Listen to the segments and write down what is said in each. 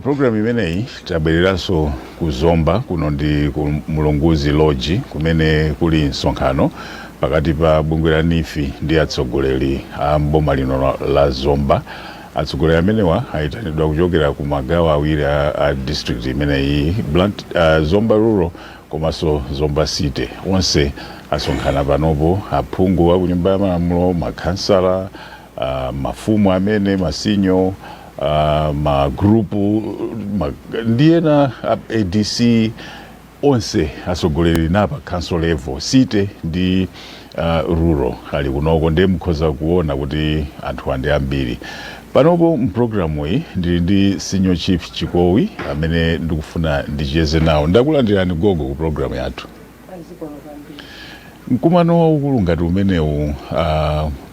Programu imeneyi tabwereranso ku Zomba kuno ndi ku Mulunguzi Lodge, kumene kuli msonkhano pakati pa bungwe la NEEF ndi atsogoleri a mboma lino la Zomba. Atsogoleri amenewa ayitanidwa kuchokera ku magawo awiri a district imeneyi, Zomba Rural komanso Zomba City. Onse asonkhana panopo, aphungu a ku Nyumba ya Malamulo, makhansala, mafumu amene masinyo, magrupu ndi ena, ADC, onse atsogoleri napa council level, city ndi rural, ali kunoko. Ndiye mukhoza kuona kuti anthu andi ambiri panopo. Mpulogalamu iyi ndili ndi Senior Chief Chikowi amene ndikufuna ndicheze nawo. Ndakulandirani gogo ku programu yathu. Mkumano waukulu ngati umenewu,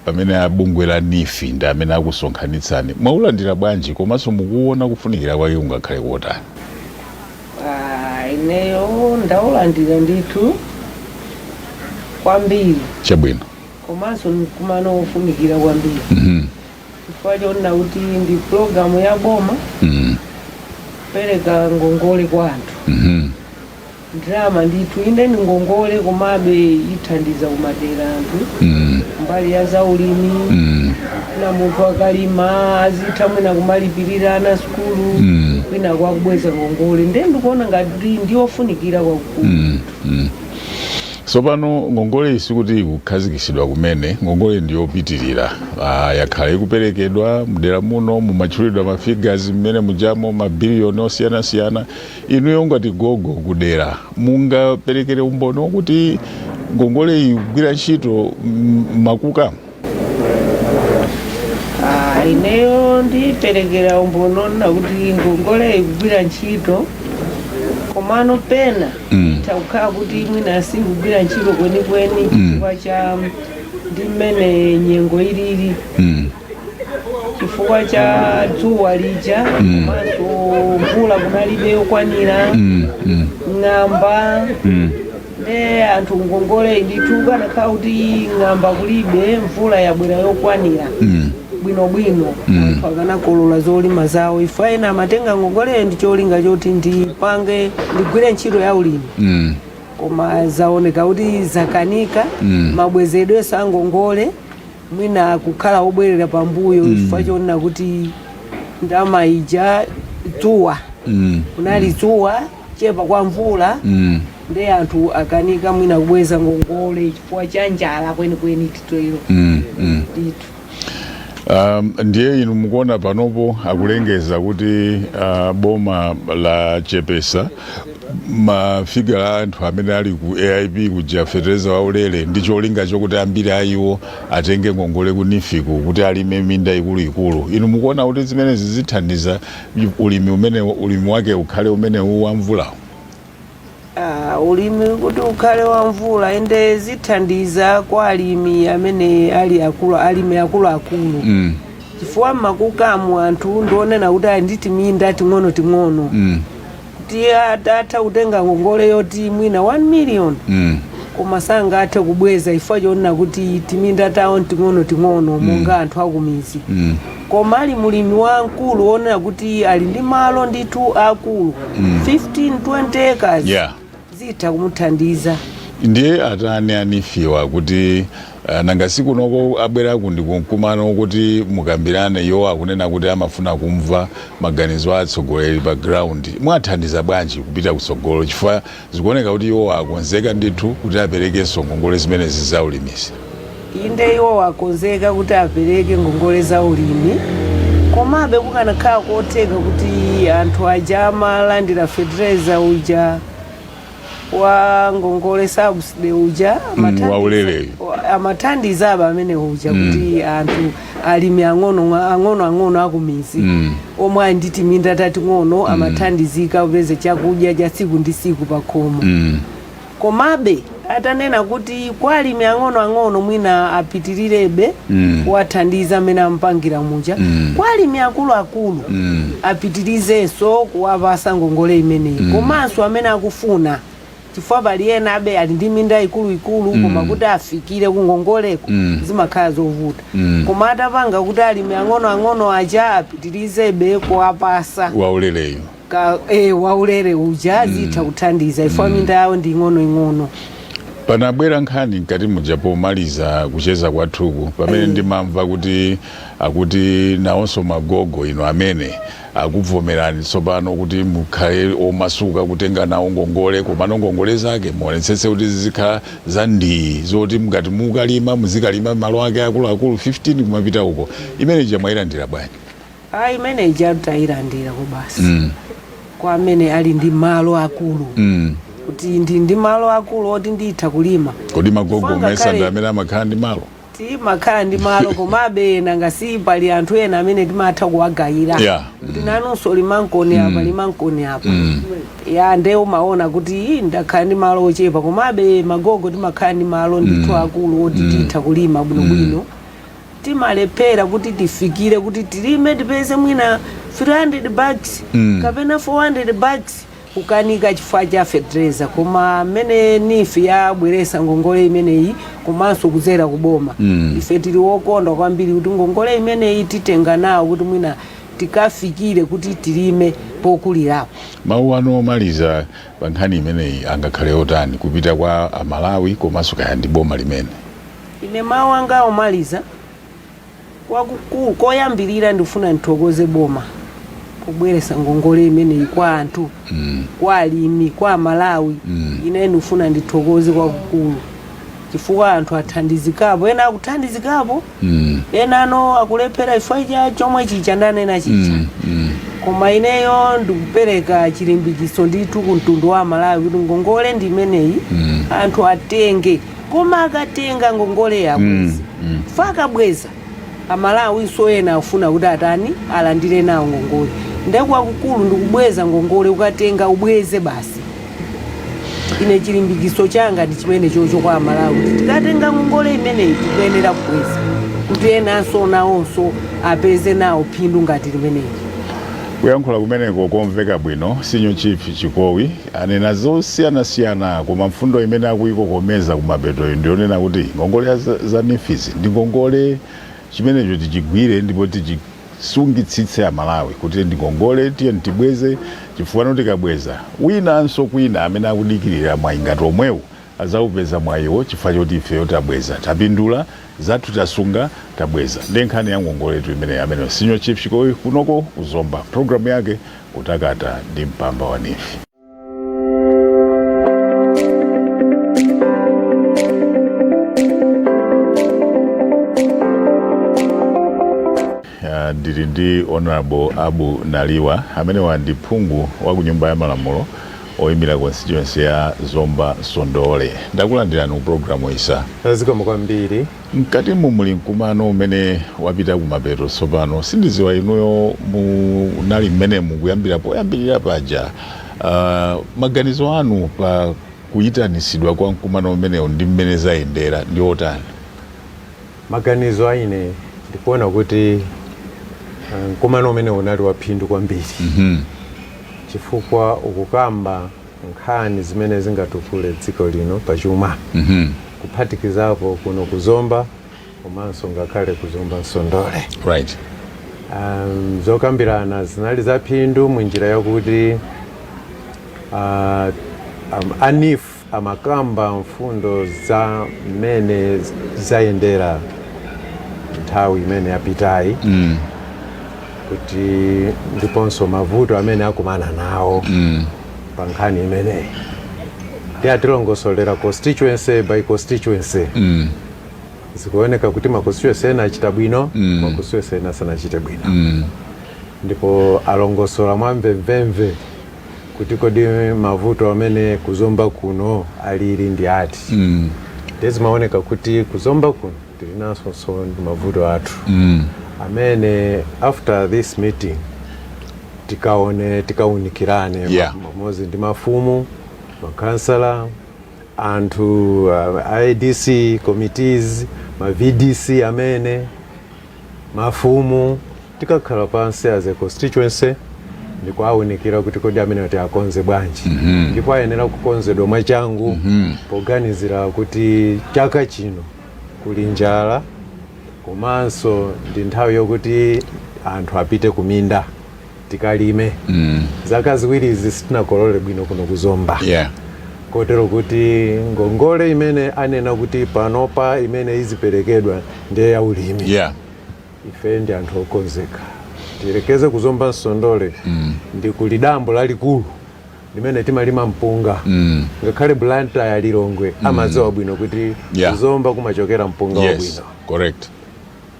pamene abungwe la NEEF ndi amene akusonkhanitsani, mwaulandira bwanji komanso mukuona kufunikira kwake kungakhale kotani? Ah, ineyo ndaulandira ndithu kwambiri. Komanso mkumano wofunikira kwambiri, chifukwa chonena kuti ndi pulogalamu ya boma kupereka ngongole kwa anthu, ndalama ndithu. Inde, ni ngongole, komabe ithandiza kumadera anthu mbali ya zaulimi. Na munthu akalima azitha mwina kumalipirira ana sukulu, kwina kwakubweza ngongole. Ndiye ndikuona ngati ndiyofunikira kwakukulu. Tsopano ngongole sikuti ikukhazikitsidwa kumene, ngongole ndiyopitirira. Yakhala ikuperekedwa mdera muno, mumatchulidwa mafigures mmene mujamo, mabiliyoni osiyanasiyana. Inuyo ngati gogo kudera, mungaperekere umboni wokuti ngongole iyi ikugwira ntchito makuka? Ah, ineyo ndiperekera umboni onena kuti ngongole ikugwira ntchito, komano pena itha kukhala kuti mwina sikugwira ntchito kwenikweni chifukwa cha ndi mmene nyengo ilili, chifukwa cha dzuwa lija, komanso mvula kunalibe yokwanira, ng'amba. Nde anthu ngongole ndithu kanakhala kuti ng'amba kulibe, mvula yabwera yokwanira bwinobwino, anthu akanakolola zolima zawo. Ife ena amatenga ngongoleyo ndi cholinga choti ndipange, ndigwire ntchito ya ulimi, koma zaoneka kuti zakanika. Mabwezedwenso a ngongole mwina kukhala obwerera pambuyo chifukwa chonena kuti ndalama ija, dzuwa, kunali dzuwa, chepa kwa mvula, ndi anthu akanika mwina kubweza ngongole chifukwa cha njala kwenikweni titero ndithu. Ndiye inu mukuona panopo akulengeza kuti boma lachepesa mafigure a anthu amene ali ku AIP kuja, fetereza waulere, ndi cholinga chokuti ambiri a iwo atenge ngongole ku NEEF-ku kuti alime minda ikuluikulu. Inu mukuona kuti zimenezi zithandiza ulimi umene ulimi wake ukhale umenewu wa mvulawo? Ah, ulimi kuti ukhale wa mvula, inde, zithandiza kwa alimi amene ali akulu, alimi akuluakulu, chifukwa mmakukamu anthu ndionena kuti ali ndi timinda ting'ono ting'ono, kuti atatha kutenga ngongole yoti mwina 1 million, koma sangathe kubweza chifukwa chonena kuti timinda tawo ting'ono ting'ono monga anthu akumizi. Koma ali mulimi wamkulu wonena kuti ali ndi malo ndithu akulu, 15 20 acres, zitha kumuthandiza. Ndiye atani a NEEF-wa kuti nanga sikunoko abweraku ndi kumkumano kuti mukambirane? Iwo akunena kuti amafuna kumva maganizo a atsogoleri pa ground. Mwathandiza bwanji kupita kutsogolo, chifukwa zikuoneka kuti iwo akonzeka ndithu kuti aperekenso ngongole zimenezi za ulimizi? Inde, iwo akonzeka kuti apereke ngongole za ulimi, komabe kukanakhala kotheka kuti anthu aja amalandira fetereza uja wa ngongole, subsidy uja, waulere. Amathandiza aba amene uja kuti anthu alimi ang'ono ang'ono ang'ono akumizi omwe ali ndi timinda tating'ono amathandizika kupeza chakudya cha tsiku ndi tsiku pa khomo. Komabe atanena kuti kwa alimi ang'onoang'ono mwina apitirirebe kuwathandiza amene ampangira muja, kwa alimi akuluakulu apitirizenso kuwapasa ngongole imeneyi, komanso amene akufuna Chifukwa pali ena abe ali ndi minda ikuluikulu, koma kuti afikire kungongoleko zimakhala zovuta. Koma atapanga kuti alimi ang'onoang'ono aja apitirizebe kuwapasa waulereyo ka waulere uja, zitha kuthandiza ifo minda yawo ndi ing'onoing'ono. Panabwera nkhani mkati muja pomaliza kucheza kwathuku pamene ndimamva kuti akuti nawonso magogo ino amene akuvomerani tsopano kuti mukhale omasuka kutenga nawo ngongole, komano ngongole zake muonetsetse kuti zizikhala za ndii, zoti mngati mukalima muzikalima malo ake akuluakulu 15 kumapita uko. Imene ija mwayilandira bwanji? Ayi, imene ija tayilandira ko basi, kwa amene ali ndi malo akulu, kuti ndi malo akulu oti nditha kulima. Kodi magogo Chifukwa mesa ndi ngakhale- amene amakhala ndi malo? Timakhala ndi malo, komabe nanga si pali anthu ena amene timatha kuwagayira kuti nanunso limankoni apa, limankoni apa. Ya, nde umaona kuti ii, ndakhala ndi malo ochepa, komabe magogo timakhala ndi malo ndithu akulu oti titha kulima bwinobwino. Timalephera kuti tifikire kuti tilime, tipeze mwina 300 bags kapena 400 bags, kukanika chifukwa cha fertilizer. Koma amene NEEF yabweresa ngongole imeneyi komanso kudzera kuboma, ife tili wokondwa kwambiri kuti ngongole imeneyi titenga nawo kuti mwina tikafikire kuti tilime pokulirapo. Mawu anu omaliza pa nkhani imeneyi angakhale otani kupita kwa Amalawi komanso kaya ndi boma limene? Ine mawu anga omaliza kwakukulu, koyambirira ndifuna ndithokoze boma pobweresa ngongole imeneyi kwa anthu, kwa alimi, kwa Amalawi. Ine ndifuna ndithokoze kwakukulu chifukwa anthu athandizikapo, ena akuthandizikapo, ena ano akulephera chifukwa cha chomwe chicha ndanena chicha. Koma ineyo ndikupereka chilimbikiso ndithu ku mtundu wa Malawi kuti ngongole ndi imeneyi, anthu atenge, koma akatenga ngongole yabweza. Fa akabweza, Amalawinso ena afuna kuti atani, alandire nawo ngongole. Ndekwakukulu ndikubweza ngongole, ukatenga ubweze basi. Ine chilimbikiso changa ndi chimene chocho kwa Amalawi, kuti tikatenga ngongole imeneyi tikuyenera kubweza kuti enanso nawonso apeze nawo phindu ngati limeneli. Kuyankhula kumeneko komveka bwino. Senior Chief Chikowi anena zosiyanasiyana, koma mfundo imene akuyikokomeza kumapetoyo ndiyonena kuti ngongole ya za NEEF zi ndi ngongole, chimenecho tichigwire ndipo tichisungitsitse Amalawi kuti ndi ngongole, tiye tibweze, chifukwa tikabweza winanso kwina amene akudikirira mwayi ngati omwewu azawupeza mwayiwo chifukwa choti ifeyo tabweza, tapindula zathu, tasunga, tabweza. Ndi nkhani ya ngongoletu imene amene Senior Chief Chikowi kunoko kuzomba, programu yake Kutakata ndi Mpamba wa NEEF. Ndili ndi Honorable Abu Naliwa amene wa ndi phungu wa ku Nyumba ya Malamulo oyimira constituency ya Zomba Sondole. Ndakulandirani ku programu isa. Zikomo kwambiri. Mkatimu muli mkumano umene wapita kumapeto tsopano. Sindiziwa inuyo munali mmenemu kuyambira poyambirira paja. Maganizo anu pa kuyitanisidwa kwa mkumano umenewu ndi mmene zayendera ndi otani? Maganizo aine, ndikuona kuti mkumano umene unali waphindu kwambiri, chifukwa ukukamba nkhani zimene zingatukule dziko lino pachuma, kuphatikizapo kuno kuzomba komanso ngakhale kuzomba Msondole. Zokambirana zinali zaphindu munjira yakuti a NEEF amakamba mfundo za mmene zayendera nthawi imene yapitayi, kuti ndiponso mavuto amene akumana nawo pa nkhani imeneyi, ndi atilongosolera constituency by constituency. Zikuoneka kuti ma constituency ena achita bwino, ma constituency ena sanachite bwino, ndipo alongosola mwamvemvemve kuti kodi mavuto amene kuzomba kuno alili ndi ati. Ndizimaoneka kuti kuzomba kuno tilinasonso ndi mavuto athu amene after this meeting tikaone, tikaunikirane pamodzi ndi mafumu, makansala, anthu, ADC committees, ma VDC, amene mafumu, tikakhala pansi as a constituency. Ndikuawunikira kuti kodi amene kuti akonze bwanji, ndipo ayenera kukonzedwa mwachangu poganizira kuti chaka chino kuli njala, komanso ndi nthawi yokuti anthu apite kuminda tikalime. Zaka ziwirizi sitinakolole bwino kuno kuzomba, kotero kuti ngongole imene anena kuti panopa imene iziperekedwa ndiye ya ulimi. Ife ndi anthu okonzeka. Tiyerekeze kuzomba Msondole ndi kuli dambo lalikulu limene timalima mpunga. Ngakhale Blantyre ya Lilongwe amadziwa bwino kuti kuzomba kumachokera mpunga wabwino.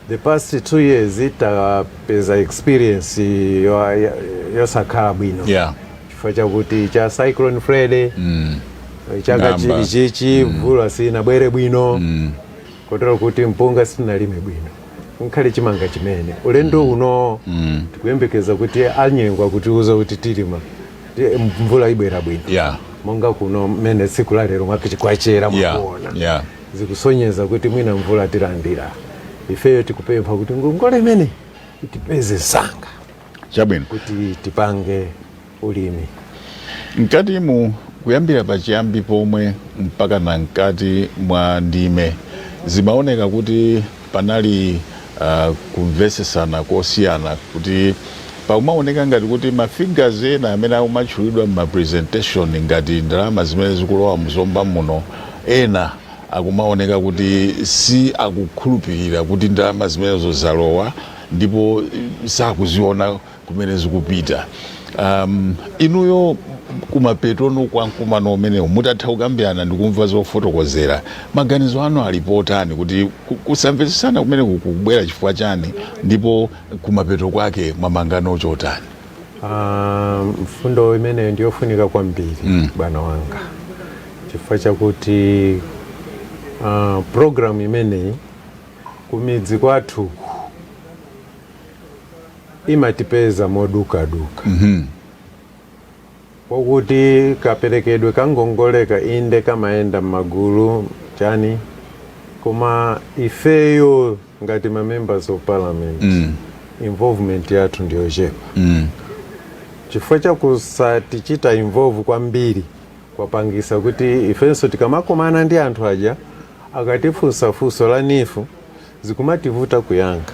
The past 2 years tapeza experience yosakhala bwino chifukwa chakuti cha Cyclone Freddy, chaka Ng'amba. chili chichi mvula sinabwere bwino, kotero kuti mpunga sitinalime bwino, nkhale chimanga chimene. Ulendo uno tikuyembekeza kuti anyengo akutiuza kuti tilima, mvula ibwera bwino, monga kuno mmene tsiku la lero mwakichikwachera mwakuona, zikusonyeza kuti mwina mvula tilandira. Ifeyo tikupempha kuti ngongole imene itipeze msanga kuti tipange ulimi. Mkati mu kuyambira pachiyambi pomwe mpaka na mkati mwa ndime, zimaoneka kuti panali kumvesesana kosiyana, kuti pakumaoneka ngati kuti ma figures ena amene akumatchulidwa m'ma presentation ngati ndalama zimene zikulowa mzomba muno, ena akumaoneka kuti si akukhulupirira kuti ndalama zimenezo zalowa ndipo sakuziona kumene zikupita. Inuyo kumapetono kwa mkumano umenewu, mutatha kukambirana ndikumva zofotokozera, maganizo anu alipo otani kuti kusamvetsesana kumene kukubwera chifukwa chani, ndipo kumapeto kwake mwamangano chotani? Ah, mfundo imeneyo ndiyofunika kwambiri, bwana wanga, chifukwa chakuti program imeneyi kumidzi kwathu imatipeza modukaduka, pokuti kaperekedwe kangongoleka inde kamayenda m'magulu chani, koma ifeyo ngati ma members of parliament involvement yathu ndiyochepa chifukwa chakusatichita involve kwambiri kwapangisa kuti ifenso tikamakomana ndi anthu aja akatifunsa funso la NEEF zikumativuta kuyankha.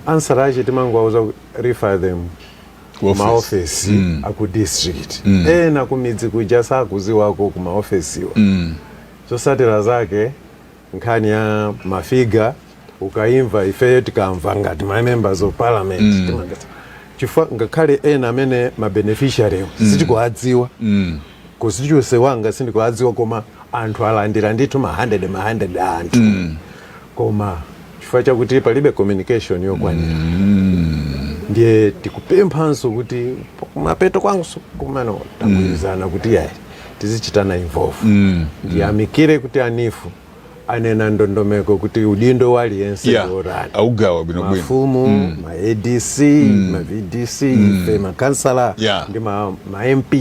Answer ache timangowauza refer them Ku office. Maofesi aku district, ena kumidzi kuja sakuziwako kumaofesiwa. Zosatira zake, nkhani ya ma figure ukaimva, ifeyo tikamva ngati ma members of parliament chifukwa ngakhale ena amene ma beneficiary sitikuwadziwa, constituency wanga sindikuwadziwa, koma anthu alandira ndithu ma 100 ma 100 a anthu, koma chifukwa chakuti palibe communication yokwanira. Ndiye tikupemphanso kuti kumapeto kwanso kumano tagwirizana kuti yayi, tizichitana involve. Ndiyamikire kuti a NEEF anena ndondomeko kuti udindo wa aliyense ndiotani. Augawa bwinobwino. Mafumu, ma ADC, ma VDC, ife makansala ndi ma MP,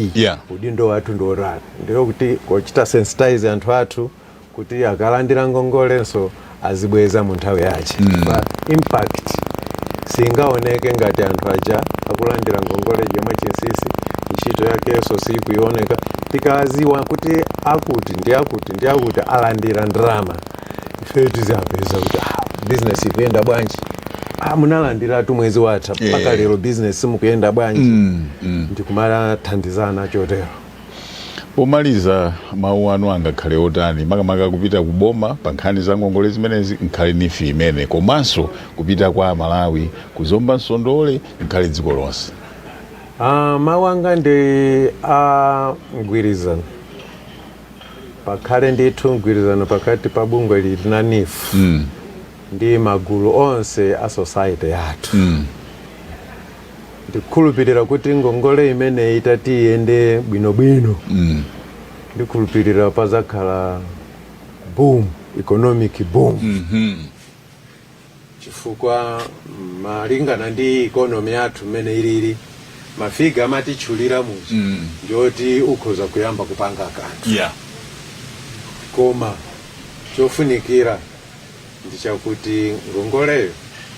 udindo wathu ndiotani. Ndiyo kuti kochita sensitize anthu athu kuti akalandira ngongolenso azibweza mu nthawi yache. Pa impact singaoneke ngati anthu aja akulandira ngongole jomwe chinsisi ntchito yakenso sikuioneka. Tikaziwa kuti akuti ndi akuti ndi akuti alandira ndalama, ife tizapeza kuti ah, business ikuyenda bwanji? Ah, munalandiratu mwezi watha, mpaka lero business simukuyenda bwanji? Ndikumathandizana chotero. Pomaliza, mawu anu angakhale otani, makamaka kupita kuboma pa nkhani za ngongole zimenezi, nkhale NEEF imene, komanso kupita kwa Amalawi kuzomba Msondole, nkhale dziko lonse? Ah, mawu anga ndi a mgwirizano. Pakhale ndithu mgwirizano pakati pa bungwe lili na NEEF ndi magulu onse a society yathu. Ndikukhulupirira kuti ngongole imeneyi itati iyende bwinobwino, ndikhulupirira pazakhala boom, economic boom, chifukwa malingana ndi economy yathu mmene ilili, ma figure amatitchulira muja ndiyoti ukhoza kuyamba kupanga kanthu. Koma chofunikira ndi chakuti ngongoleyo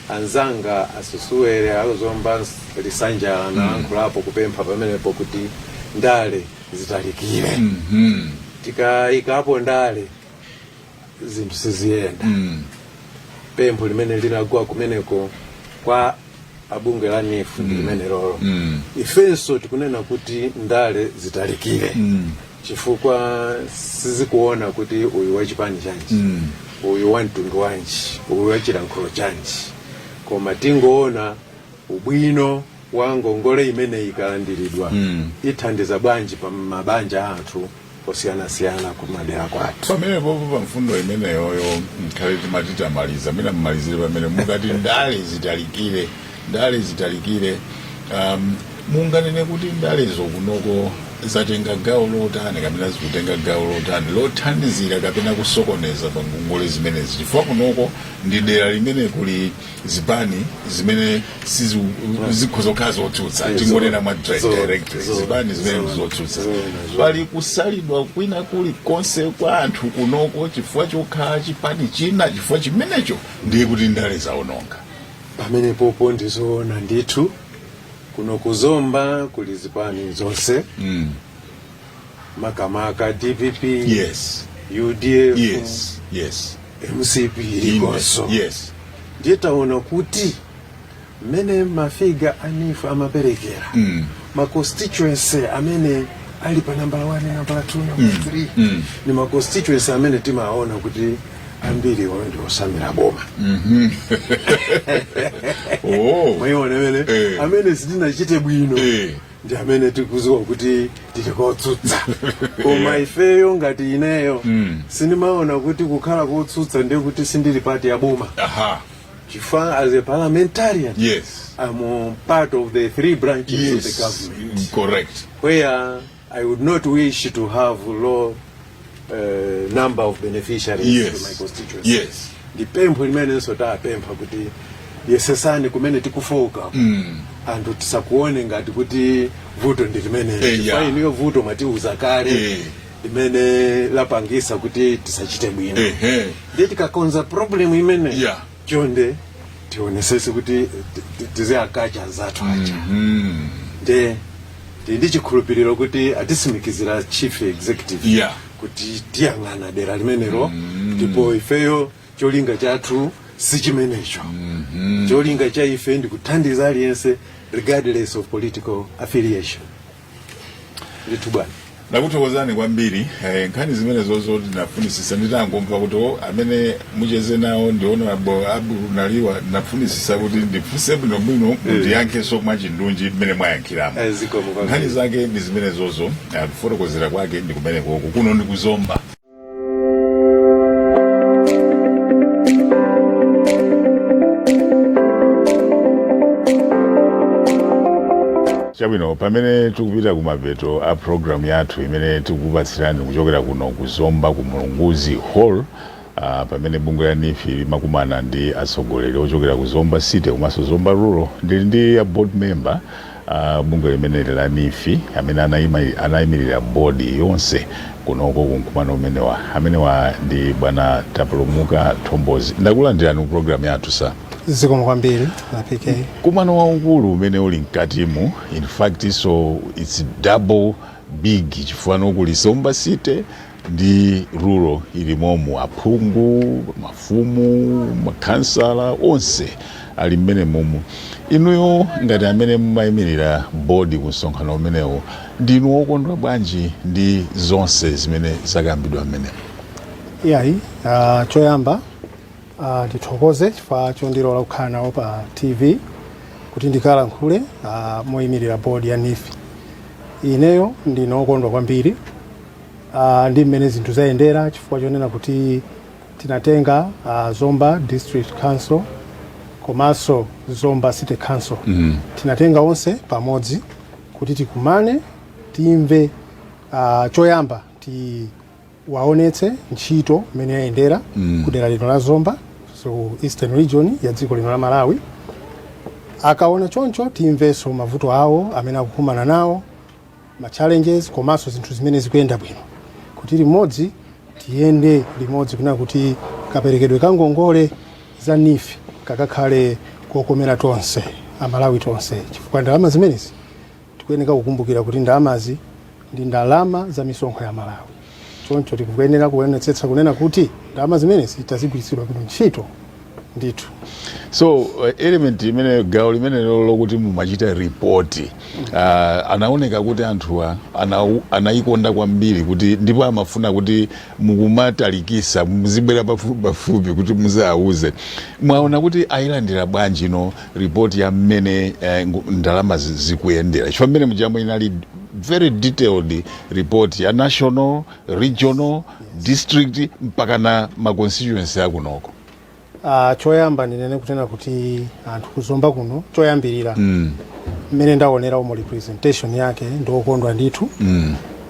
Anzanga asusuwere a Zomba Lisanjala nalankhulapo kupempha pamenepo kuti ndale zitalikire. Tikayikapo ndale, zinthu siziyenda. Pempho limene linagwa kumeneko kwa abungwe la NEEF ndi limene lolo. Ifenso tikunena kuti ndale zitalikire, chifukwa sizikuona kuti uyu wachipani chanji, uyu wa mtundu wanji, uyu wa chilankhulo chanji, koma tingoona ubwino wa ngongole imene ikalandiridwa ithandiza bwanji pa mabanja a anthu osiyanasiyana kumadera kwathu. Pamenepopo, pa mfundo imeneyoyo, nkhale timati tamaliza, mina mmalizire pamene mukati ndale zitalikire, ndale zitalikire. Munganene kuti ndalezo kunoko zatenga gawo lotani kapena zikutenga gawo lotani lothandizira kapena kusokoneza pa ngongole zimenezi? Chifukwa kunoko ndi dera limene kuli zipani zimene zikhoza kukhala zotsutsa, tingonena mwa direct, zipani zimene ndi zotsutsa. Pali kusalidwa kwina kuli konse kwa anthu kunoko chifukwa chokhala chipani china, chifukwa chimenecho ndiye kuti ndale zaononga? Pamenepopo ndizoona ndithu. Kuno kuzomba kuli zipani zonse, makamaka DPP, UDF, MCP ilikonso. Ndiye taona kuti mmene ma figure a NEEF amaperekera, ma constituency amene ali pa nambala 1, nambala 2, nambala 3 ni ma constituency amene timaona kuti ambiri ndi osamira boma. Mwayiona amene amene sitinachite bwino ndi amene tikuziwa kuti tili kotsutsa. Koma ifeyo, ngati ineyo, sindimaona kuti kukhala kotsutsa ndiye kuti sindili part ya boma, chifukwa as a parliamentarian, I'm part of the three branches of the government, where I would not wish to have low number of beneficiaries to my constituency. Ndi pempho limenenso tapempha kuti yesesani kumene tikufoka, anthu tisakuone ngati kuti vuto ndi limene, chifukwa inuyo vuto mwatiuza kale limene lapangisa kuti tisachite bwino. Ndiye tikakonza problem imene, chonde tionesese kuti tiziyakacha anzathu aja. Nde tili ndi chikhulupiriro kuti atisimikizira chief executive kuti tiyang'ana dera limenelo, ndipo ifeyo cholinga chathu si chimenecho. Cholinga cha ife ndi kuthandiza aliyense regardless of political affiliation. Ndithu, bwana. Ndakuthokozani kwambiri. Nkhani zimene zozo ndinafunisisa nditangomva kuti amene mucheze nawo ndi Honorable Abu Naliwa, ndinafunisisa kuti ndifunse bwinobwino, mundiyankhenso mwachindunji mmene mwayankhiramo. Zikomo kwambiri. Nkhani zake ndi zimene zozo, kufotokozera kwake ndi kumene koko. Kuno ndi kuzomba. Chabwino, pamene tikupita kumapeto a program yathu imene tikukupatsirani kuchokera kuno kuzomba ku Mulunguzi Hall, pamene bungwe la NEEF limakumana ndi atsogoleri ochokera ku Zomba City komanso Zomba Rural, ndili ndi a board member bungwe limeneli la NEEF amene anayimirira board yonse kunoko kumkumano umenewa. Amenewa ndi Bwana Tapulumuka Thombozi. Ndakulandirani ku program yathu, sir. Zikomo kwambiri na PK. Kumano waukulu umene uli mkatimu, in fact so it's double big, chifukwa kuli Zomba City ndi rural ilimomu, aphungu, mafumu, makhansala onse ali mmene mumu. Inuyo ngati amene mumayimirira board ku msonkhano umenewu, ndinu wokondwa bwanji ndi zonse zimene zakambidwa mmenemo? Iyayi, choyamba ndithokoze chifukwa chondilola kukhala nawo pa TV kuti ndikalankhule moyimirira board ya NEEF. Ineyo ndine wokondwa kwambiri ndi mmene zinthu zayendera, chifukwa chonena kuti tinatenga Zomba District Council komanso Zomba City Council, tinatenga onse pamodzi kuti tikumane, timve, choyamba tiwaonetse ntchito mmene yayendera ku dera lino la Zomba, so Eastern Region ya dziko lino la Malawi. Akaona choncho, timvenso mavuto awo amene akukumana nawo, ma challenges, komanso zinthu zimene zikuyenda bwino, kuti limodzi tiyende limodzi kuna kuti kaperekedwe ka ngongole za NEEF kakakhale Kokomera tonse Amalawi tonse, chifukwa ndalama zimenezi tikuyeneka kukumbukira kuti ndalamazi ndi ndalama za misonkho ya Malawi. Choncho tikuyenera kuonetsetsa kunena kuti ndalama zimenezi tazigwiritsidwa bwino ntchito ndithu. So element imene, gawo limene lokuti mumachita ripoti, anaoneka kuti anthuwa anayikonda kwambiri kuti, ndipo amafuna kuti mukumatalikisa, muzibwera pafupi pafupi kuti muzawuze. Mwaona kuti ayilandira bwanji ino ripoti ya mmene ndalama zikuyendera? Chifukwa mmene mujamo inali very detailed report ya national, regional, district mpaka na ma constituency akunoko. Choyamba ndinene kutena kuti anthu kuzomba kuno, choyambirira mmene ndaonera umo representation yake, ndokondwa ndithu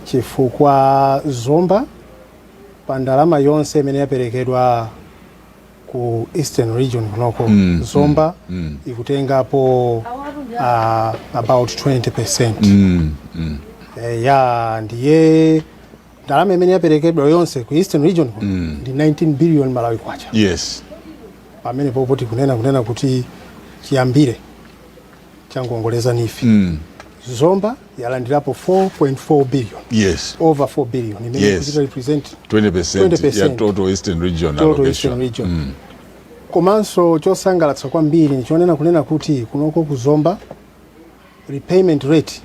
chifukwa Zomba pa ndalama yonse imene yaperekedwa ku Eastern Region kunoko, Zomba ikutengapo about 20%. Ya, ndiye ndalama imene yaperekedwa yonse ku Eastern Region kuno ndi 19 billion Malawi kwacha. Pamene popo tikunena kunena kuti chiyambire cha ngongole za NEEF, Zomba yalandirapo 4.4 billion, over 4 billion imene ikuchita represent 20%, 20% ya total Eastern Region total allocation. Eastern Region. Komanso chosangalatsa kwambiri ndichonena kunena kuti kunoko kuzomba repayment rate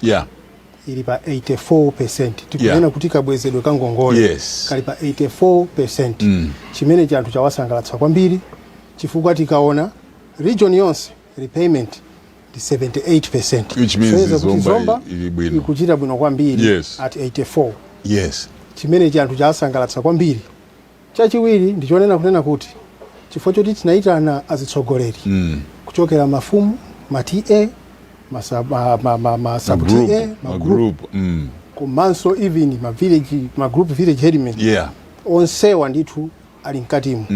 ili pa 84%. Tikunena kuti kabwezedwe ka ngongole kali pa 84%, chimene chanthu chawasangalatsa kwambiri, chifukwa tikaona region yonse repayment ndi 78%. Which means Kusonyeza kuti Zomba Zomba ili bwino. ikuchita bwino kwambiri at 84, chimene chanthu chasangalatsa kwambiri. Chachiwiri ndichonena kunena kuti chifukwa choti tinayitana azitsogoleri kuchokera mafumu, ma TA, ma sub TA, ma ma group, group. Komanso even ma village, ma group village headmen, onsewa ndithu ali mkatimo.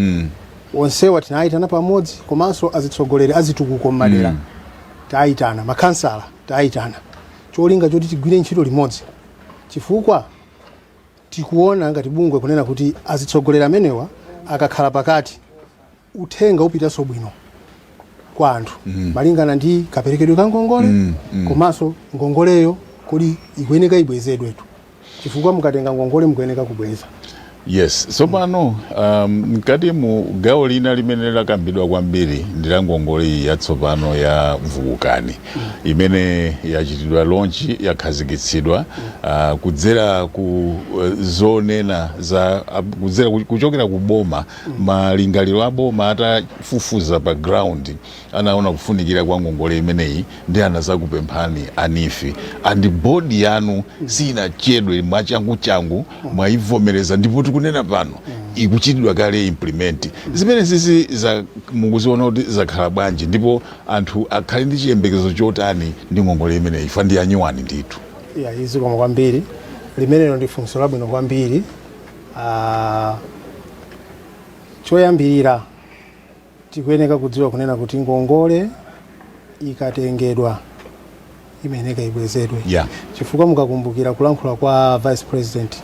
Onsewa tinayitana pamodzi, komanso azitsogoleri azitukuko mmadera tayitana, makhansala tayitana, cholinga choti tigwire ntchito limodzi, chifukwa tikuona ngati bungwe kunena kuti azitsogoleri amenewa akakhala pakati, uthenga upitanso bwino kwa anthu malingana ndi kaperekedwe ka ngongole, komanso ngongoleyo kodi ikuyeneka ibwezedwetu, chifukwa mukatenga ngongole mukuyeneka kubweza. Yes, tsopano mkati mu gawo lina limene lakambidwa kwambiri ndi la ngongole iyi yatsopano ya Vukukani, imene yachitidwa launch, yakhazikitsidwa kudzera ku zonena za kudzera kuchokera ku boma. Malingaliro a boma atafufuza pa ground, anaona kufunikira kwa ngongole imeneyi ndi anazakupemphani a NEEF, and board yanu sinachedwe, mwachangu-changu mwayivomereza, ndipo tikunena pano ikuchitidwa kale implement. Zimene zizi za mukuziona kuti zakhala bwanji, ndipo anthu akhale ndi chiyembekezo chotani ndi ngongole imeneyi fa ndi anyuwani ndithu? Ya, zikomo kwambiri. Limenelo ndi funso labwino kwambiri. Choyambirira tikuyeneka kudziwa kunena kuti ngongole ikatengedwa imayeneka ibwezedwe, chifukwa mukakumbukira kulankhula kwa Vice President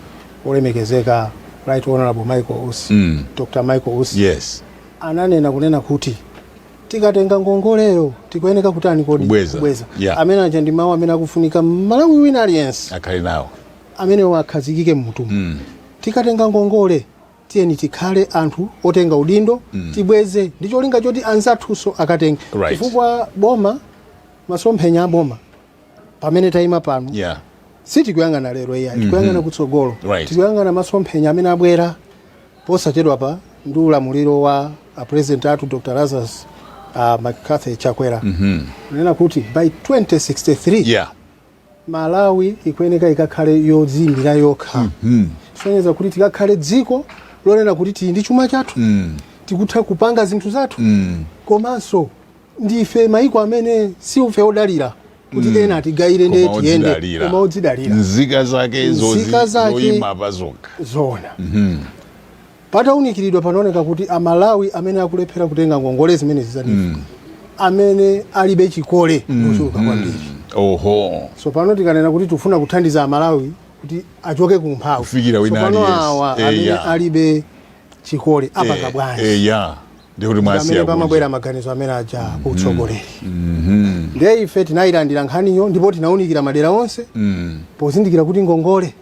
olemekezeka, Right Honorable Michael Usi, Dr Michael Usi, ananena kunena kuti tikatenga ngongoleyo tikuyeneka kutani kodi? Kubweza. Kubweza. Amene aja ndi mawu amene akufunika Malawi wina aliyense akhale nawo, amene akhazikike mmutumu. Tikatenga ngongole, tiyeni tikhale anthu otenga udindo, tibweze ndi cholinga choti anzathunso akatenge, chifukwa boma, masomphenya a boma pamene tayima pano, sitikuyang'ana lero iyayi, tikuyang'ana kutsogolo. Tikuyang'ana masomphenya amene abwera posachedwa pa ndi ulamuliro wa a President athu Dr Lazarus McCarthy Chakwera, kunena kuti by 2063 Malawi ikuyeneka ikakhale yodziyimira yokha, kusonyeza kuti tikakhale dziko lonena kuti tili ndi chuma chathu, tikutha kupanga zinthu zathu, komanso ndife maiko amene siufe odalira kuti ena atigayire ndiye Koma tiyende, odzidalira. Koma odzidalira. Nzika zake Nzika zake. zoyima pa zokha. Zoona. Patawunikiridwa panaoneka kuti Amalawi amene akulephera kutenga ngongole zimenezi za NEEF, amene alibe chikole, ochuluka kwambiri. So pano tikanena kuti tifuna kuthandiza Amalawi kuti achoke ku umphawi, Kufikira wina so pano aliyense. awa amene alibe chikole apanga bwanji? Ya, Ndikuti mwasiya Pamene kunja. pamabwera maganizo amene aja kutsogoleri. Ndiye ife tinayilandira nkhaniyo ndipo tinawunikira madera onse pozindikira kuti ngongole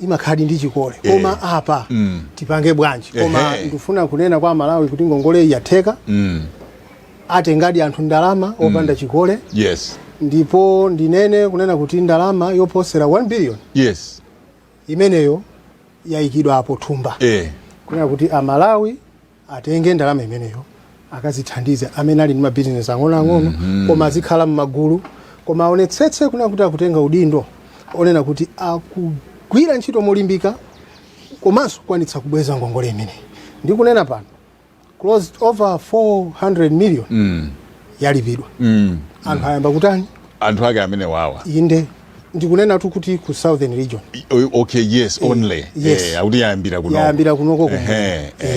imakhala ndi chikole, koma apa tipange bwanji? Koma ndifuna kunena kwa Malawi kuti ngongole iyi yatheka, atengadi anthu ndalama opanda chikole. Ndipo ndinene kunena kuti ndalama yoposera 1 billion imeneyo yayikidwa apo thumba kunena kuti Amalawi atenge ndalama imeneyo akazithandize amene ali ndi mabizinesi ang'onoang'ono, koma azikhala m'magulu, koma aonetsetse kunena kuti akutenga udindo onena kuti akugwira ntchito molimbika komanso kukwanitsa kubweza ngongole imeneyi. Ndikunena pano, close over 400 million yalipidwa. Anthu ayamba kutani? Anthu ake amene wawa? Inde, ndikunena tu kuti ku Southern Region. Okay, yes, only. Yes. Akuti yayambira kuno. Yayambira kunoko.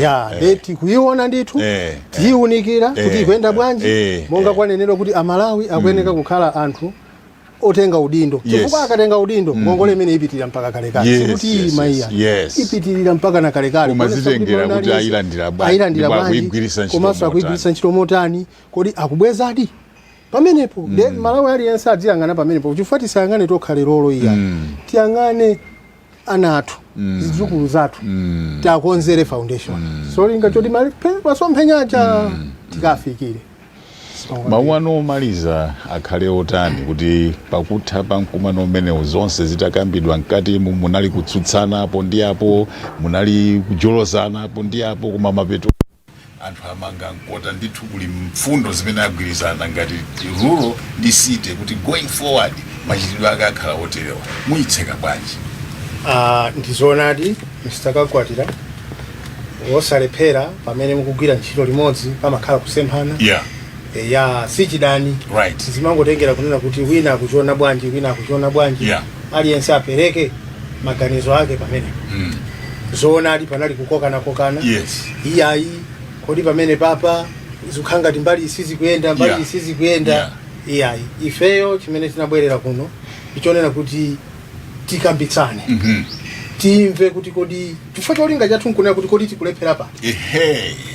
Ya, leti kuiona ndithu, tiyiunikira kuti ikuyenda bwanji, monga kwanenedwa kuti Amalawi akuyeneka kukhala anthu otenga udindo, chifukwa akatenga udindo, ngongole imene ipitirira mpaka kalekale. Sikuti ima iya, ipitirira mpaka na kalekale. Koma Kuonetsa kuti zitengera mwana kuti aliyense ayilandira bwanji, ayilandira ndipo bwanji, akuyigwiritsa ntchito komanso motani. akuyigwiritsa ntchito motani, kodi akubwezadi pamenepo? Mm. Malawi aliyense adziyang'ana pamenepo, chifukwa tisayang'ane tokha lerolo iya, tiyang'ane ana athu, zidzukulu zathu, tiakonzere foundation, cholinga choti masomphenya aja tikafikire. Mawu anu omaliza akhale otani kuti pakutha pa mkumano umenewu, zonse zitakambidwa, mkatimu munali kutsutsana apo ndi apo, munali kujolozana apo ndi apo, koma mapeto anthu amanga mkota ndithu, kuli mfundo zimene agwirizana ngati rural ndi city kuti going forward machitidwe ake akhala oterewa, muyitseka bwanji? Ah, ndizoonadi, Mr Kakwatira, wosalephera pamene mukugwira ntchito limodzi pamakhala kusemphana. Ya, sichidani. Zimangotengera kunena kuti wina akuchiona bwanji, wina akuchiona bwanji. Aliyense apereke maganizo ake pamenepo. Zoonadi, panali kukokanakokana. Iyayi, kodi pamene papa zikukhala ngati mbali isizikuyenda, mbali isizikuyenda? Iyayi, ifeyo chimene tinabwerera kuno ichonena kuti tikambitsane, timve kuti kodi, chifukwa cholinga chathu nkunena kuti kodi tikulephera pati,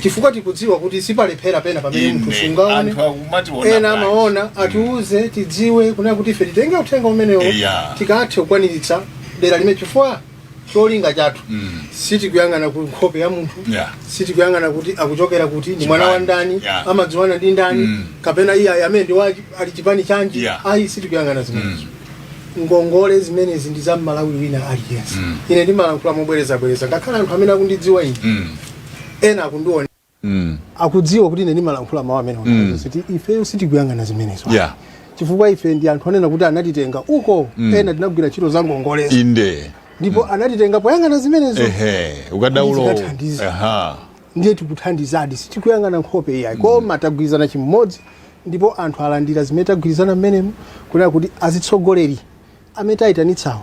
chifukwa tikudziwa kuti sipalephera pena pamene munthu sungaone. Anthu akumationa Ena bwanji? amaona, atiuze, tidziwe kunena kuti ife titenge uthenga umenewo, tikathe kukwaniritsa dera limene, chifukwa cholinga chathu sitikuyang'ana ku nkhope ya munthu, sitikuyang'ana kuti akuchokera kuti, ndi mwana wa ndani, amadziwana ndi ndani, kapena iye amene ndi ali chipani chanji. Ayi, sitikuyang'ana zimenezo. Ngongole zimenezi ndi za Mmalawi wina aliyense. Ine ndimalankhula mobwerezabwereza, ngakhale anthu amene akundidziwa ine, ena akundiona, akudziwa kuti ine ndimalankhula mawu amene kuti ifeyo sitikuyang'ana zimenezo, chifukwa ife ndi anthu anena kuti anatitenga uko, ena tinagwira ntchito za ngongolezo, ndipo anatitenga poyang'ana zimenezo. Ukadaulo. Tikathandiza. Ndiye tikuthandizadi, sitikuyang'ana nkhope iyayi, koma tagwirizana chimodzi, ndipo anthu alandira zimene tagwirizana mmenemu, kunena kuti azitsogoleri amene tayitanitsawa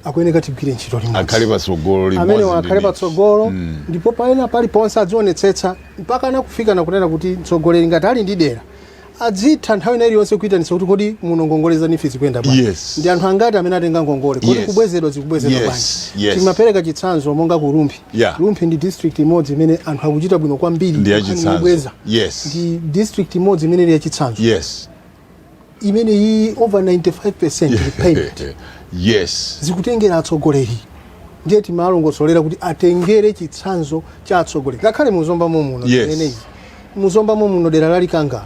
akuyeneka tigwire ntchito limodzi. Akhale patsogolo limodzi Amene ndi akhale NEEF. patsogolo, ndipo paena paliponse adzionetsetsa mpaka nakufika nakunena kuti mtsogoleri ngati ali ndi dera adzitha nthawi ina iliyonse kuyitanitsa kuti kodi muno ngongole za NEEF zikuyenda bwanji? Ndi anthu angati amene atenga ngongole? Kodi kubwezedwa zikubwezedwa bwanji? Timapereka chitsanzo monga ku Rumphi. Rumphi ndi district imodzi imene anthu akuchita bwino kwambiri Ndi nkhani yachitsanzo. yobweza. Ndi district imodzi imene ili yachitsanzo, imene iyi over 95% repayment. Zikutengera atsogoleri, ndiye timalongosolera kuti atengere chitsanzo cha atsogoleri ngakhale muzomba muno. Imeneyi muzomba muno, dera lalikangala,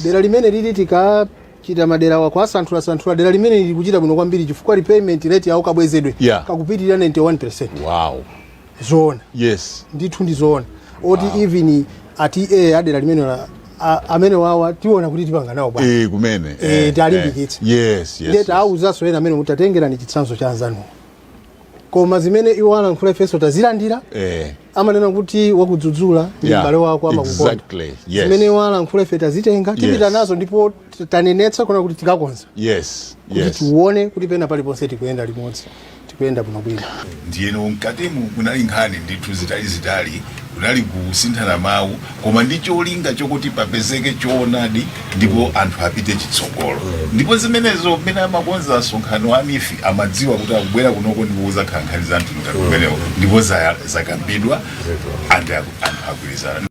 dera limene lili tikachita madera wako asanthulasanthula, dera limene lili kuchita bwino kwambiri chifukwa repayment rate yawo kabwezedwe kakupitirira 91%. Zoona? Ndithu ndizoona, oti even ati adera limene amene wawa tiona kuti tipanga nawo bwanji. Kumene. Tialimbikitse. Ndiye taawuzanso ena amene kuti atengerani chitsanzo cha anzanuwo, koma zimene iwo alankhula ifenso tazilandira. Amanena kuti wakudzudzula ndi m'bale wako, amakukonda. Zimene iwo alankhula ife tazitenga, tipita nazo, ndipo tanenetsa kuna kuti tikakonza kuti tione kuti pena paliponse tikuyenda limodzi, tikuyenda bwinobwino. Ndiyeno mkatimu kunali nkhani ndithu zitalizitali, kunali kusinthana mawu, koma ndi cholinga chokuti papezeke choonadi ndipo anthu apite chitsogolo. Ndipo zimenezo mmene amakonza msonkhano wa NEEF amadziwa kuti akubwera kunoko ndipo kuzakhala nkhani za mtundu ngati kumenewo, ndipo zakambidwa and anthu agwirizana.